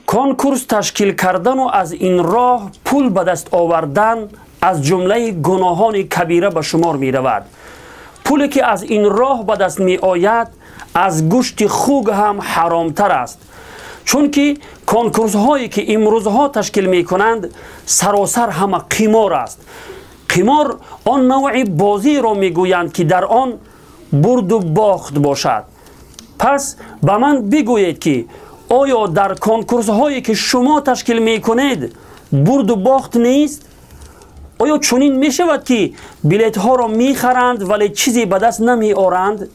Конкурс ташкил кардану аз ин роҳ пул ба даст овардан аз ҷумлаи гуноҳони кабира ба шумор меравад. Пуле ки аз ин роҳ ба даст меояд, аз гӯшти хук ҳам ҳаромтар аст, чунки конкурсҳое ки имрӯзҳо ташкил мекунанд, саросар ҳама қимор аст. Қимор он навъи бозиро мегӯянд, ки дар он бурду бохт бошад. Пас ба ман бигӯед, ки оё дар конкурсҳое ки шумо ташкил мекунед, бурду бохт нест? Оё чунин мешавад, ки билетҳоро мехаранд, вале чизе ба даст намеоранд?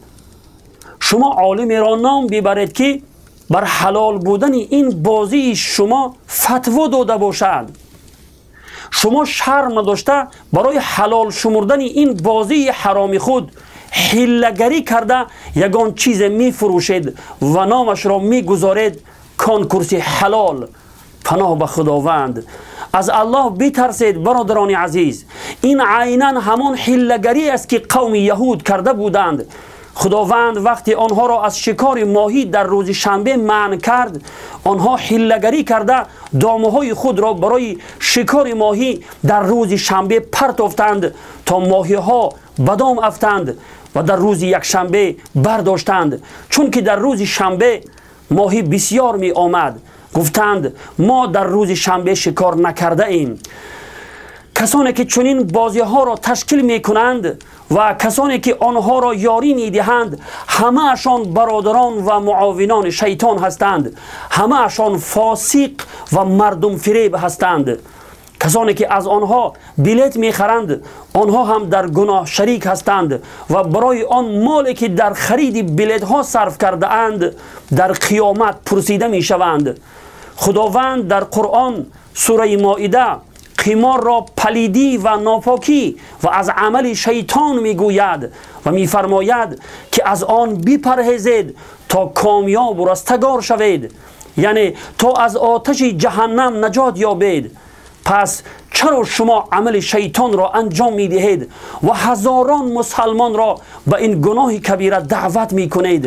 Шумо олимеро ном бибаред, ки бар ҳалол будани ин бозии шумо фатво дода бошад. Шумо шарм надошта, барои ҳалол шумурдани ин бозии ҳароми худ ҳиллагарӣ карда, ягон чизе мефурӯшед ва номашро мегузоред конкурси ҳалол. Паноҳ ба Худованд! Аз Аллоҳ битарсед, бародарони азиз. Ин айнан ҳамон ҳиллагарӣ аст, ки қавми яҳуд карда буданд. Худованд вақте онҳоро аз шикори моҳӣ дар рӯзи шанбе манъ кард, онҳо ҳиллагарӣ карда, домаҳои худро барои шикори моҳӣ дар рӯзи шанбе партофтанд, то моҳиҳо ба дом афтанд, ва дар рӯзи якшанбе бардоштанд, чунки дар рӯзи шанбе моҳӣ бисьёр меомад. Гуфтанд: «Мо дар рӯзи шанбе шикор накардаем». Касоне ки чунин бозиҳоро ташкил мекунанд ва касоне ки онҳоро ёрӣ медиҳанд, ҳамаашон бародарон ва муовинони шайтон ҳастанд, ҳамаашон фосиқ ва мардумфиреб ҳастанд. Касоне ки аз онҳо билет мехаранд, онҳо ҳам дар гуноҳ шарик ҳастанд ва барои он моле ки дар хариди билетҳо сарф кардаанд, дар қиёмат пурсида мешаванд. Худованд дар Қуръон, сураи Моида, қиморро палидӣ ва нопокӣ ва аз амали шайтон мегӯяд ва мефармояд, ки аз он бипарҳезед, то комёбу растагор шавед, яъне то аз оташи ҷаҳаннам наҷот ёбед. Пас чаро шумо амали шайтонро анҷом медиҳед ва ҳазорон мусалмонро ба ин гуноҳи кабира даъват мекунед?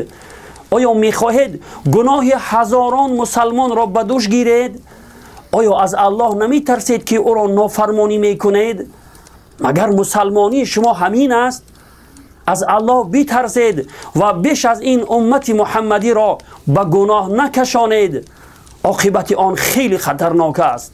Оё мехоҳед гуноҳи ҳазорон мусалмонро ба дӯш гиред? Оё аз Аллоҳ наметарсед, ки ӯро нофармонӣ мекунед? Магар мусалмонии шумо ҳамин аст? Аз Аллоҳ битарсед ва беш аз ин уммати муҳаммадиро ба гуноҳ накашонед. Оқибати он хеле хатарнок аст.